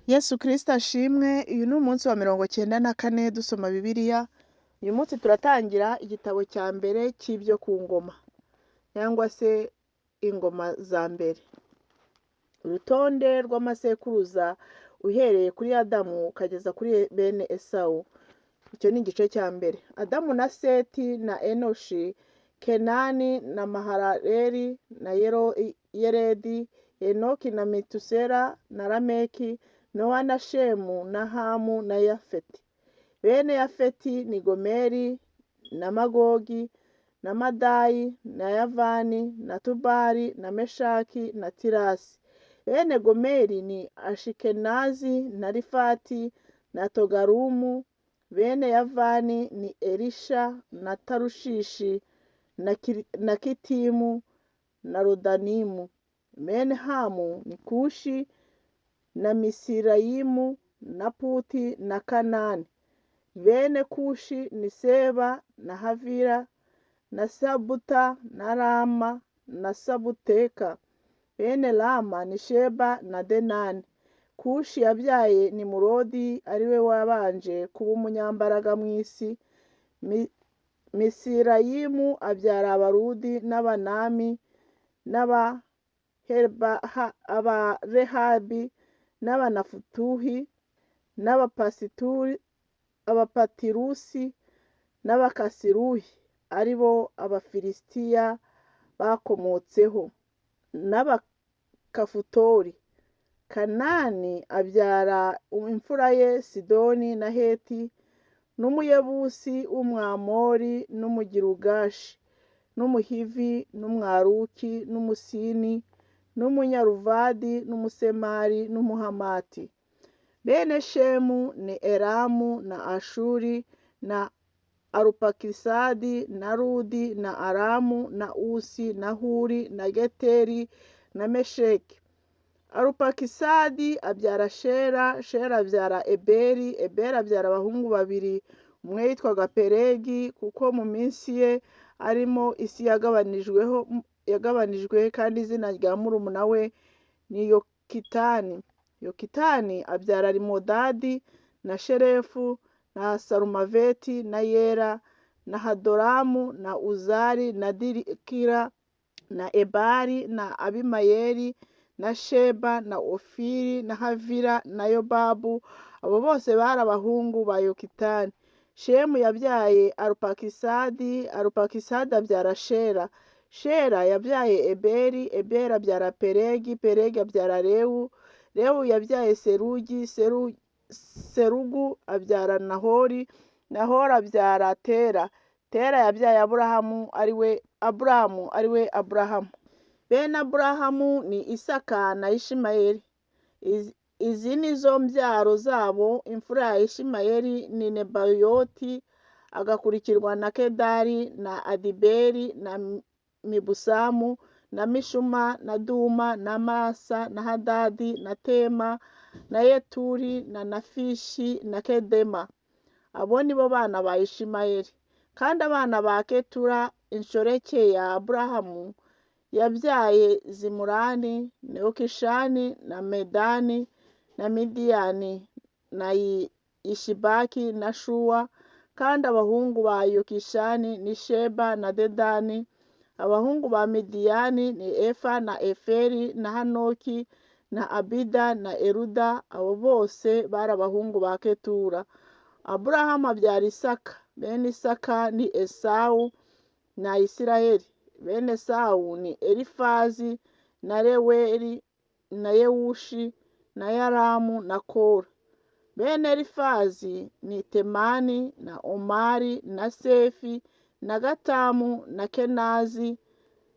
Yesu Kristo ashimwe. Uyu ni umunsi wa 94 dusoma Bibiliya. Uyu munsi turatangira igitabo cya mbere cy'ibyo ku ngoma, cyangwa se ingoma za mbere. Urutonde rw'amasekuruza uhereye kuri Adamu ukageza kuri bene Esawu. Icyo ni igice cya mbere. Adamu na Seti na Enoshi, Kenani na Mahalaleli na Yeredi, Enoki na Metusela na Lameki, Nowa na Shemu na Hamu na Yafeti. Bene Yafeti ni Gomeri na Magogi na Madayi na Yavani na Tubali na Meshaki na Tirasi. Bene Gomeri ni Ashikenazi na Rifati na Togarumu. Bene Yavani ni Elisha na Tarushishi na Kitimu na Rodanimu. Bene Hamu ni Kushi na Misirayimu na Puti na Kanani. Bene Kushi ni Seba na Havila na Sabuta na Rama na Sabuteka. Bene Rama ni Sheba na Denani. Kushi yabyaye Nimurodi, ari we wabanje kuba umunyambaraga mu isi. Misirayimu abyara Abarudi n'Abanami n'Abarehabi n'Abanafutuhi n'Abapatirusi n'Abakasiruhi, ari bo Abafilisitiya bakomotseho, n'Abakafutori. Kanani abyara imfura ye Sidoni na Heti n'Umuyebusi w'Umwamori n'Umugirugashi n'Umuhivi n'Umwaruki n'Umusini n'Umunyaruvadi n'Umusemari n'Umuhamati. Bene Shemu ni Elamu na Ashuri na Arupakisadi na Ludi na Aramu na Usi na Huri na Geteri na Mesheki. Arupakisadi abyara Shera, Shera abyara Eberi, Eberi abyara abahungu babiri, umwe yitwaga Pelegi kuko mu minsi ye arimo isi yagabanijwe, kandi izina rya murumuna we ni Yokitani. Yokitani abyara Rimodadi na Sherefu na Sarumaveti na Yera na Hadoramu na Uzari na Dirikira na Ebali na Abimayeli na Sheba na Ofiri na Havila na Yobabu. Abo bose bari abahungu ba Yokitani. Shemu yabyaye Arupakisadi, Arupakisadi abyara Shera. Shera yabyaye Eberi, Eberi abyara Pelegi, Pelegi abyara Rewu, Rewu yabyaye Serugi, Serugu abyara Nahori, Nahori abyara Tera. Tera yabyaye Aburahamu ari we Aburahamu. Bene Aburahamu ni Isaka na Ishimayeli. Izi ni zo mbyaro zabo. Imfura ya Ishimayeli ni Nebayoti, agakurikirwa na Kedari na Adibeli na Mibusamu na Mishuma na Duma na Masa na Hadadi na Tema na Yeturi na Nafishi na Kedema. Abo ni bo bana ba Ishimayeli. Kandi abana ba Ketura inshoreke ya Aburahamu yabyaye Zimurani na Yokishani na Medani na Midiyani na Ishibaki na Shuwa. Kandi abahungu ba Yokishani ni Sheba na Dedani. Abahungu ba Midiyani ni Efa na Eferi na Hanoki na Abida na Eruda. Abo bose bari abahungu ba Ketura. Aburahamu abyara Isaka. Bene Isaka ni Esawu na Isirayeli. Bene Esawu ni Elifazi na Reweli na Yewushi na Yaramu na Kora. Bene Elifazi ni Temani na Omari na Sefi na Gatamu na Kenazi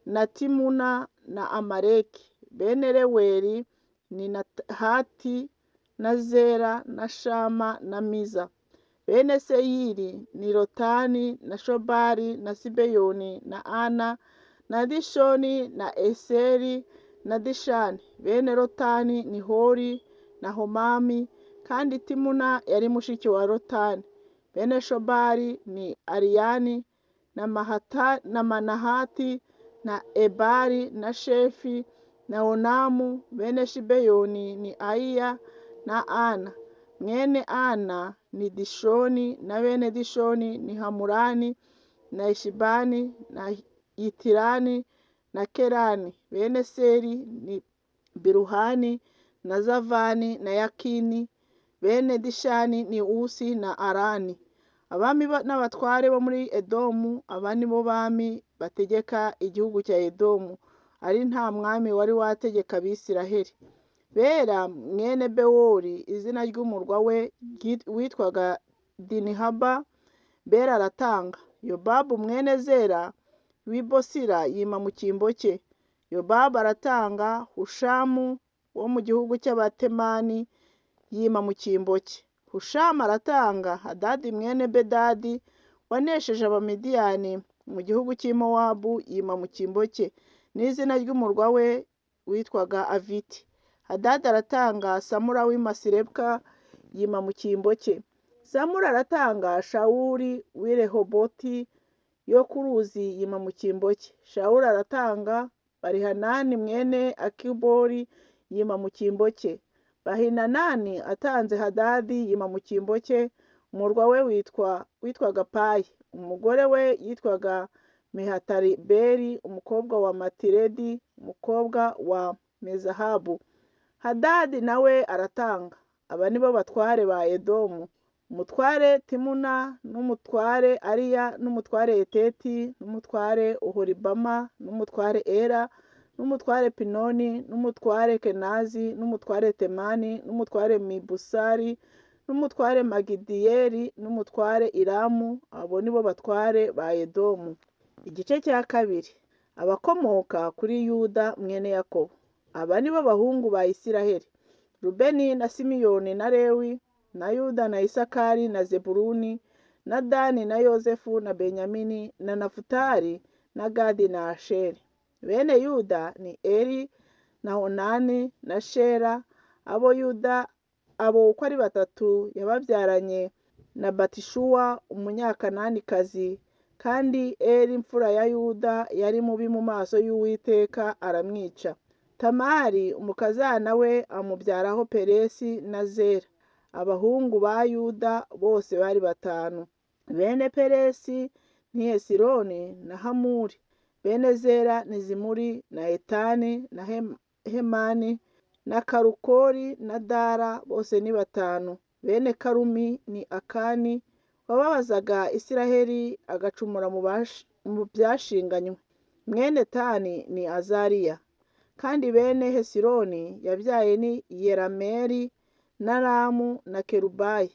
na Timuna na Amaleki. Bene Reweli ni Nahati na Zera na Shama na Miza. Bene Seyiri ni Lotani na Shobali na Sibeyoni na Ana na Dishoni na Eseri na Dishani. Bene Lotani ni Hori na Homami, kandi Timuna yari mushiki wa Lotani. Bene Shobali ni Ariyani na Manahati na Ebali na Shefi na Onamu. Bene Shibeyoni ni Ayiya na Ana. Mwene Ana ni Dishoni, na bene Dishoni ni Hamurani na Eshibani na Yitirani na Kerani. Bene Seri ni Biruhani na Zavani na Yakini. Bene Dishani ni Usi na Arani. Abami n'abatware bo muri Edomu, aba ni bo bami bategeka igihugu cya Edomu, ari nta mwami wari wategeka Abisiraheli. Bela mwene Bewori, izina ry'umurwa we witwaga Dinihaba, Bela aratanga. Yobabu mwene Zera w'i Bosira yima mu cyimbo cye. Yobabu aratanga. Hushamu wo mu gihugu cy'Abatemani yima mu cyimbo cye. Hushamu aratanga. Hadadi mwene Bedadi wanesheje Abamidiyani mu gihugu cy'i Mowabu yima mu cyimbo cye, n'izina ry'umurwa we witwaga Aviti. Hadadi aratanga. Samura w'i Masirebuka yima mu cyimbo cye. Samura aratanga. Shawuli w'i Rehoboti yo ku ruzi yima mu cyimbo cye. Shawuli aratanga. Barihanani mwene Akibori yima mu cyimbo cye. Bahinanani atanze Hadadi yima mu cyimbo cye. Umurwa we witwaga Payi. Umugore we yitwaga Mehatariberi, umukobwa wa Matiredi, umukobwa wa Mezahabu. Hadadi nawe aratanga. Aba ni bo batware ba Edomu: umutware Timuna, n'umutware Ariya, n'umutware Eteti, n'umutware Oholibama, n'umutware Era, n'umutware Pinoni, n'umutware Kenazi, n'umutware Temani, n'umutware Mibusari, n'umutware Magidiyeli, n'umutware Iramu. Abo ni bo batware ba Edomu. Igice cya kabiri. Abakomoka kuri Yuda mwene Yakobo. Aba ni bo bahungu ba Isiraheli: Rubeni na Simiyoni na Lewi na Yuda na Isakari na Zebuluni na Dani na Yozefu na Benyamini na Nafutali na Gadi na Asheri. Bene Yuda ni Eri na Onani na Shera. Abo Yuda abo uko ari batatu yababyaranye na Batishuwa Umunyakananikazi. Kandi Eri imfura ya Yuda yari mubi mu maso y'Uwiteka, aramwica. Tamari umukazana we amubyaraho Peresi na Zera. Abahungu ba Yuda bose bari batanu. Bene Peresi ni Hesironi na Hamuri. Bene Zera ni Zimuri na Etani na Hemani na Karukori na Dara, bose ni batanu. Bene Karumi ni Akani wababazaga Isiraheli agacumura mu byashinganywe. Mwene Tani ni Azariya. Kandi bene Hesironi yabyaye ni Yerameli na Ramu na Kerubayi.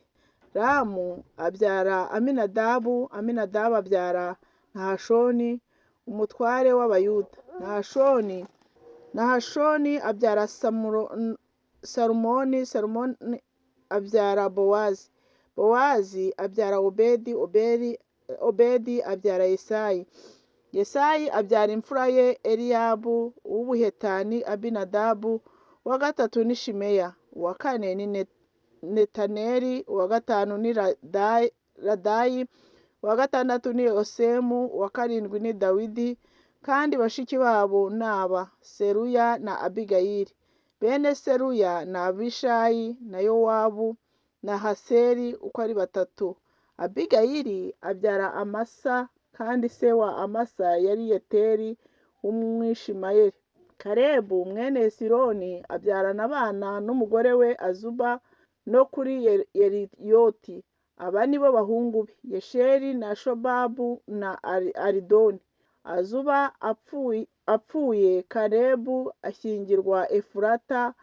Ramu abyara Aminadabu, Aminadabu abyara Nahashoni umutware w'Abayuda. Nahashoni abyara Salumoni, Salumoni abyara Bowazi. Bowazi abyara Obedi, Obedi abyara Yesayi. Yesayi abyara imfura ye Eliyabu, uw'ubuhetani Abinadabu, uwa gatatu ni Shimeya, uwa kane ni Netaneli, uwa gatanu ni Radayi, uwa gatandatu ni Osemu, uwa karindwi ni Dawidi. Kandi bashiki babo ni aba: Seruya na Abigayili. Bene Seruya ni Abishayi na Yowabu na Haseri, uko ari batatu. Abigayili abyara Amasa, kandi se wa Amasa yari Yeteri w'Umwishimayeli. Kalebu mwene Hesironi abyarana abana n'umugore we Azuba no kuri Yeriyoti. Aba ni bo bahungu be: Yesheri na Shobabu na Aridoni. Azuba apfuye, Kalebu ashyingirwa Efurata,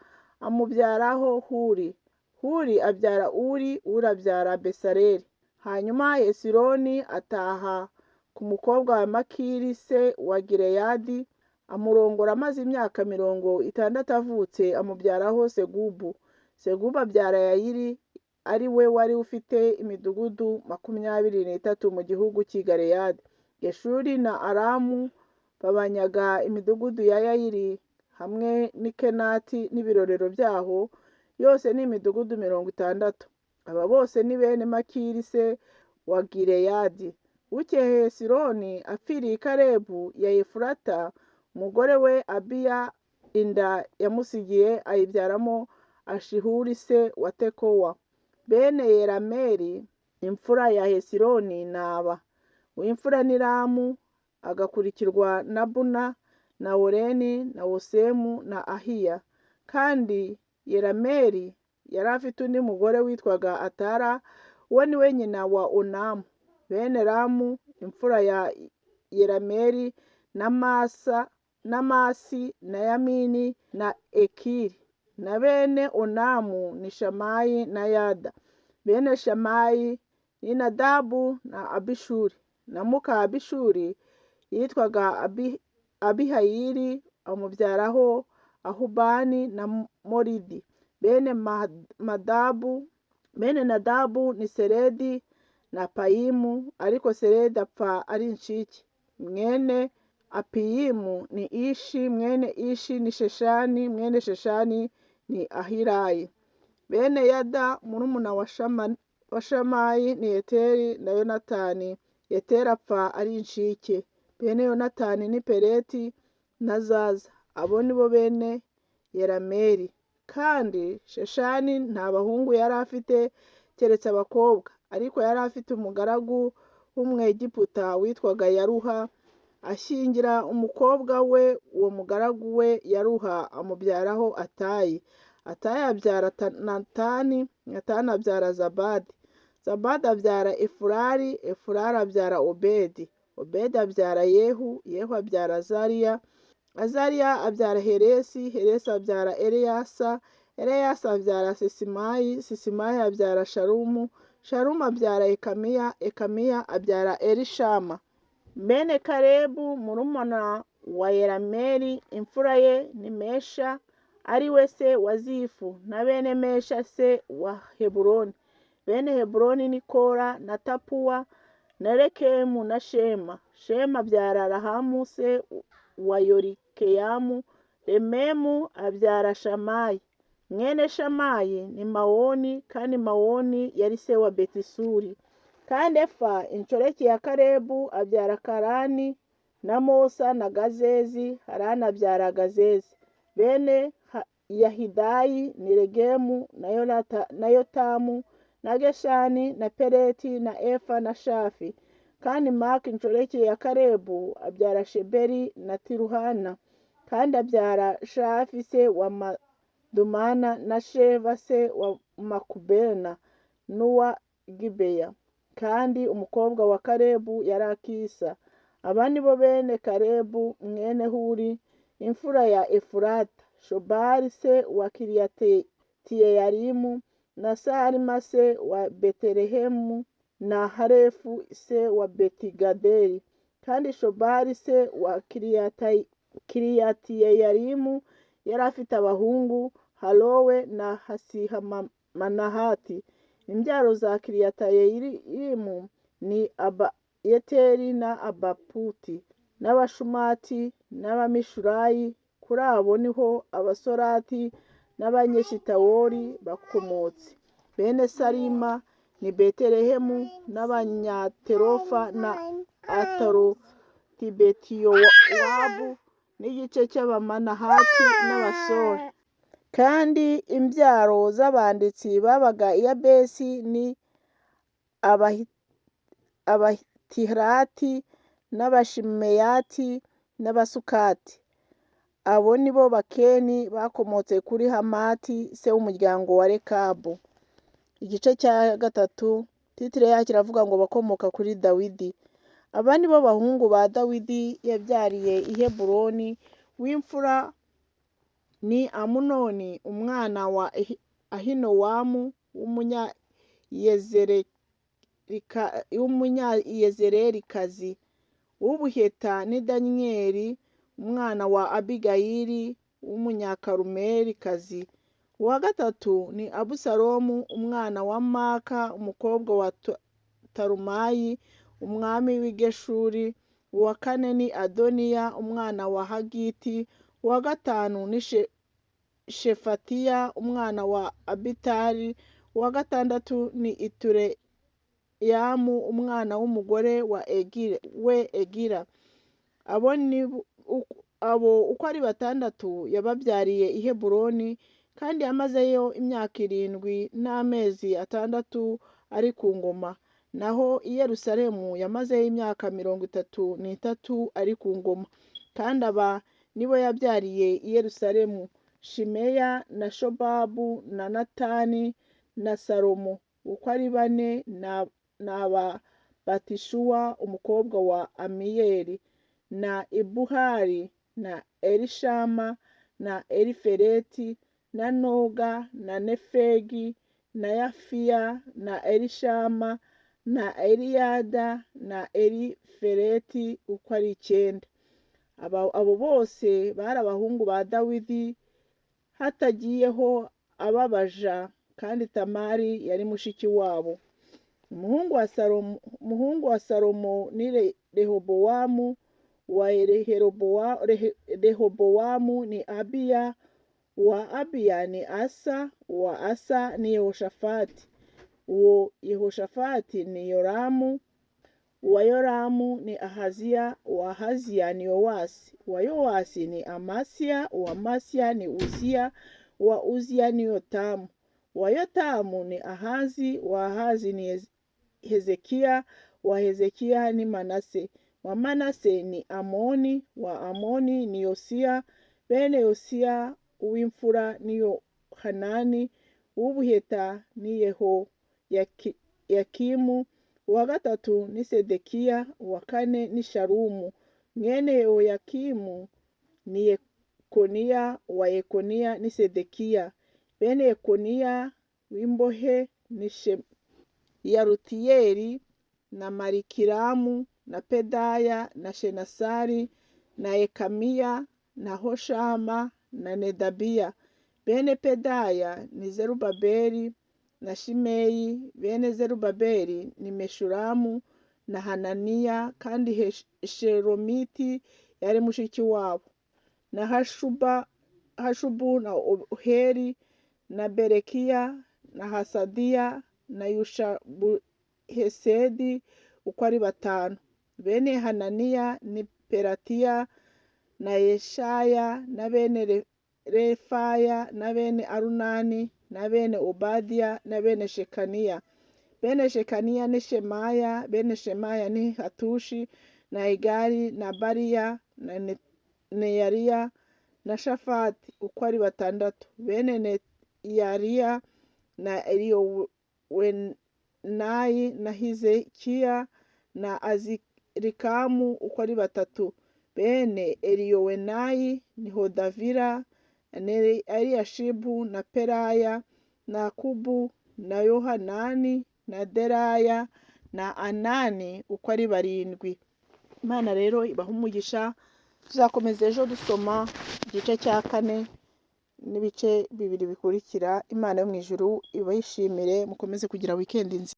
amubyaraho Huri. Huri abyara Uri, Uri abyara Besaleli. Hanyuma Hesironi ataha ku mukobwa wa Makiri se wa Gileyadi, amurongora amaze imyaka 60 avutse, amubyaraho Segubu. Segubu abyara Yayiri, ari we wari ufite imidugudu 23 mu gihugu cy'i Galeyadi. Geshuri na Aramu babanyaga imidugudu ya Yayiri hamwe n'i Kenati n'ibirorero byaho, yose ni imidugudu 60. Aba bose ni bene Makiri se wa Gileyadi. Bukeye Hesironi apfiriye i Kalebu ya Efurata, umugore we Abiya inda yamusigiye ayibyaramo Ashihuri se wa Tekowa. Bene Yerameli imfura ya Hesironi ni aba: uw'imfura ni Ramu, agakurikirwa na Buna na Oreni na Wosemu na Ahiya. Kandi Yerameli yari afite undi mugore witwaga Atara, uwo ni we nyina wa Onamu. Bene Ramu imfura ya Yerameli na Masa na Masi na Yamini na Ekiri. Na bene Onamu ni Shamayi na Yada. Bene Shamayi ni Nadabu na Abishuri. Na muka Abishuri yitwaga Abihayili, amubyaraho Ahubani na Moridi. Bene Madabu, bene Nadabu ni Seredi na Payimu, ariko Seredi apfa ari incike. Mwene Apiyimu ni Ishi, mwene Ishi ni Sheshani, mwene Sheshani ni Ahirayi. Bene Yada murumuna wa Shamayi ni Yeteri na Yonatani. Yeteri apfa ari incike. Bene Yonatani ni Peleti na Zaza. Abo ni bo bene Yerameli. Kandi Sheshani nta bahungu yari afite keretse abakobwa, ariko yari afite umugaragu w'Umwegiputa witwaga Yaruha, ashyingira umukobwa we uwo mugaragu we Yaruha amubyaraho Atayi. Atayi abyara Natani, Natani abyara Zabadi. Zabadi abyara Efurari, Efurari abyara Obedi. Obedi abyara Yehu, Yehu abyara Azariya. Azariya abyara Heresi, Heresi abyara Eleyasa, Eleyasa abyara Sisimayi, Sisimayi abyara Shalumu, Shalumu abyara Ekamiya, Ekamiya abyara Elishama. Bene Kalebu murumuna wa Yerameli imfura ye ni Mesha, ari we se wa Zifu, na bene Mesha se wa Heburoni. Bene Heburoni ni Kora na Tapuwa na Rekemu na Shema. Shema abyara Rahamu se wa Yorikeyamu. Rememu abyara Shamayi. Mwene Shamayi ni Mawoni, kandi Mawoni yari se wa Betisuri. Kandi Efa inshoreke ya Kalebu abyara Karani na Mosa na Gazezi. Harani abyara Gazezi. Bene Yahidayi ni Regemu na Yotamu na Geshani na Peleti na Efa na Shafi. Kandi Maka inshoreke ya Kalebu abyara Sheberi na Tiruhana. Kandi abyara Shafi se wa Madumana na Sheva se wa Makubena n'uwa Gibeya. Kandi umukobwa wa Kalebu yari Akisa. Aba ni bo bene Kalebu mwene Huri imfura ya Efurata. Shobali se wa Kiriyatiyeyarimu na Salima se wa Betelehemu na Harefu se wa Betigaderi. Kandi Shobali se wa Kiriyatiyeyarimu yari afite abahungu Halowe na Hasimanahati. Imbyaro za Kiriyatayerimu ni Abayeteri na Abaputi n'Abashumati n'Abamishurayi. Kuri abo niho Abasorati n'Abanyeshitawoli bakomotse. Bene Salima ni Betelehemu n'Abanyaterofa na Atarotibetiyowabu n'igice cy'Abamanahati n'Abasore. Kandi imbyaro z'abanditsi babaga i Yabesi ni Abatirati n'Abashimeyati n'Abasukati. Abo ni bo Bakeni bakomotse kuri Hamati se w'umuryango wa Rekabu. Igice cya gatatu titire yacyo iravuga ngo bakomoka kuri Dawidi. Aba ni bo bahungu ba Dawidi yabyariye i Heburoni. W'imfura ni Amunoni umwana wa Ahinowamu w'Umunyayezererikazi. Uw'ubuheta ni Daniyeli umwana wa Abigayili w'Umunyakarumelikazi. Uwa gatatu ni Abusalomu umwana wa Maka umukobwa wa Talumayi umwami w'i Geshuri. Uwa kane ni Adoniya umwana wa Hagiti. Uwa gatanu ni Shefatiya umwana wa Abitali. Uwa gatandatu ni Itureyamu umwana w'umugore we Egira. Abo uko ari batandatu yababyariye i Heburoni. Kandi yamazeyo imyaka 7 n'amezi 6 ari ku ngoma. Naho i Yerusalemu yamazeyo imyaka 33 ari ku ngoma. Kandi aba nibo yabyariye i Yerusalemu: Shimeya na Shobabu na Natani na Salomo, uko ari bane ni aba Batishuwa umukobwa wa Amiyeli, na Ibuhari na Elishama na Elifeleti na Noga na Nefegi na Yafiya na Elishama na Eliyada na Elifeleti, uko ari 9. Abo bose bari abahungu ba Dawidi, hatagiyeho ababaja, kandi Tamari yari mushiki wabo. Umuhungu wa Salomo ni Rehobowamu, uwa Rehobowamu ni Abiya, uwa Abiya ni Asa, uwa Asa ni Yehoshafati, uwo Yehoshafati ni Yoramu, uwa Yoramu ni Ahaziya, uwa Ahaziya ni Yowasi, uwa Yowasi ni Amasiya, uwa Amasiya ni Uziya, uwa Uziya ni Yotamu, uwa Yotamu ni Ahazi, uwa Ahazi ni Hezekiya, uwa Hezekiya ni Manase, uwa Manase ni Amoni, uwa Amoni ni Yosiya. Bene Yosiya uw'imfura ni Yohanani, uw'ubuheta ni Yehoyakimu, uwa gatatu ni Sedekiya, uwa kane ni Shalumu. Mwene Yehoyakimu ni Yekoniya, uwa Yekoniya ni Sedekiya. Bene Yekoniya w'imbohe ni Yarutiyeli na Malikiramu na Pedaya na Shenasari na Yekamiya na Hoshama na Nedabiya. Bene Pedaya ni Zerubabeli na Shimeyi. Bene Zerubabeli ni Meshulamu na Hananiya, kandi Shelomiti yari mushiki wabo, na Hashubu na Oheri na Berekiya na Hasadiya na Yushabuhesedi, uko ari 5. Bene Hananiya ni Peratiya na Yeshaya na bene Refaya na bene Arunani na bene Obadiya na bene Shekaniya. Bene Shekaniya ni Shemaya, bene Shemaya ni Hatushi na Igari na Bariya na Neyariya na Shafati, uko ari 6. Bene Neyariya na Eliyowenayi na Hizekiya na Azirikamu, uko ari 3. Bene Eliyowenayi ni Hodavira na Eliyashibu na Peraya na Akubu na Yohanani na Deraya na Anani, uko ari 7. Imana rero ibaha umugisha. Tuzakomeza ejo dusoma igice cya 4 n'ibice 2 bikurikira. Imana yo mu ijuru ibashimire, mukomeze kugira wikendi nziza.